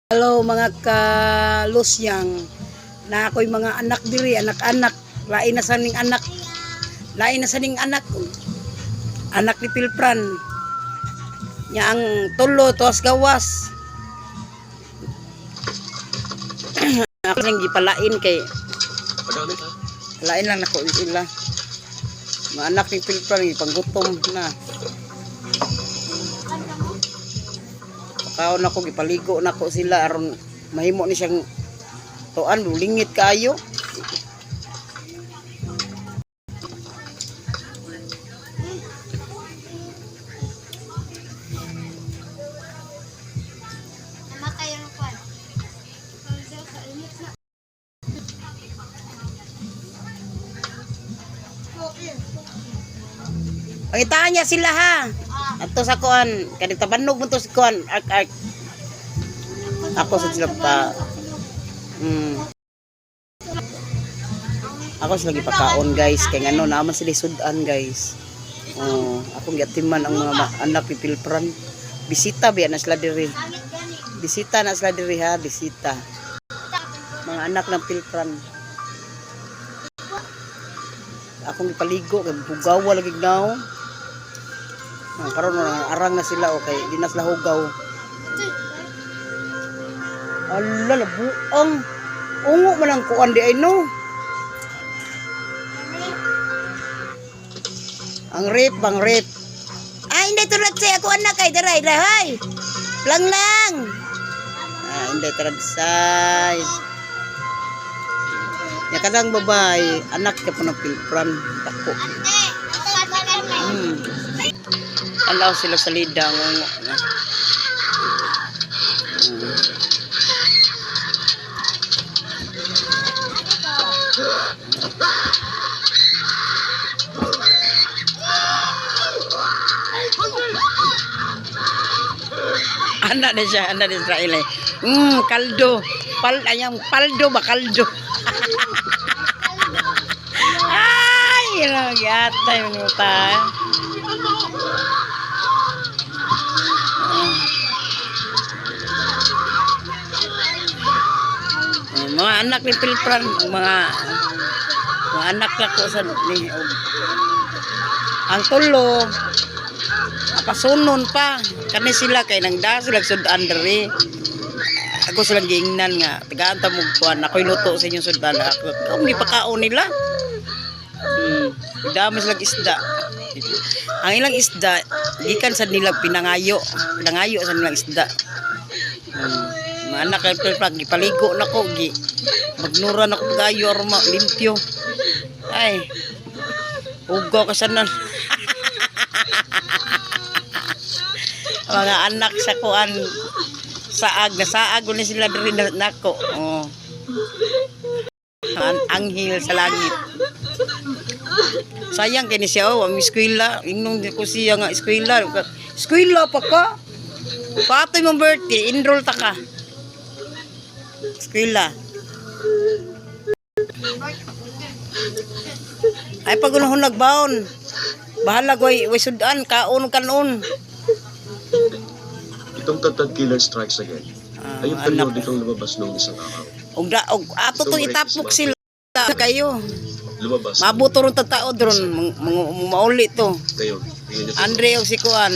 Hello, mga kalusyang. Na ako'y mga anak diri, anak-anak. Lain na sa ning anak. Lain na sa ning anak. Anak ni Pilpran. Nya ang tulo, tuas gawas. Ako nang gipalain kay Pagamit ha? lain lang nako sila. Mga anak ni Pilpran gipanggutom na. Pakaon ako, gipaligo nako sila aron mahimo ni siyang tuan lingit kaayo. Namatay ang kwan. Pangitaan niya sila ha. Ato sa kuan, kani tabanog mo to sa kuan, ark ark. Ako sa sila pa. Ako sila gipakaon, guys, kay ngano naman sila sudan, guys. Oh, akong giatiman ang mga anak ni Pilpran. Bisita biya na sila diri. Gamit gani. Bisita na sila diri ha, bisita. Mga anak ng Pilpran. Akong gipaligo kay bugawa lagi gnaw. Ah, karon na arang na sila, okay, di na sila hugaw. Ala, labuang. Ungo man ang kuan di ay no. Ang rape, ang rape. Ay, hindi tulad sa ako anak ay daray dahay. Lang lang. Ah, hindi tradsay. Ya kadang babae, anak ka po ng Pilpran. Dako. Alaw sila sa lida ang ungo na. Anak na siya, anak ni Israel eh. Kaldo. Pal, ayang paldo ba kaldo? Ay, yun yata yun ta. Oh, mga anak ni Pilpran, mga mga anak na ko sa ni og ang tulo apasunon pa kani sila kay nang da sila sudan diri. Ako silang giingnan nga tagaan ta mo kuan, ako'y luto sa inyong sudan. Ako kung gipakaon nila. Dami silang isda. Ang ilang isda gikan sa nila pinangayo, pinangayo sa nilang isda. Mga anak kay Pilpran, gipaligo na ko, gi magnura na ko pagayo aron ma limpyo. Ay, hugaw ka sa nan. Mga anak sa kuan, saag nasaag ni sila diri na nako. Oh. Ang anghel sa langit. Sayang kay ni siya, oh, ang eskwela, ingnon ko siya nga eskwela. Eskwela pa ka. Patoy mong birthday, enroll ta ka. Eskwela. Ay pag unahon nagbaon. Bahala way way sudan kaon kanon. Itong Tatag Killer Strikes Again Ah, ay yung anak. periodikong lumabas noong isang araw. Og da og ato tong itapok sila kayo. Lumabas Mabuto ron ta tao dron mauli to. ngayon. Tingnan niyo po. Andre og si Kuan.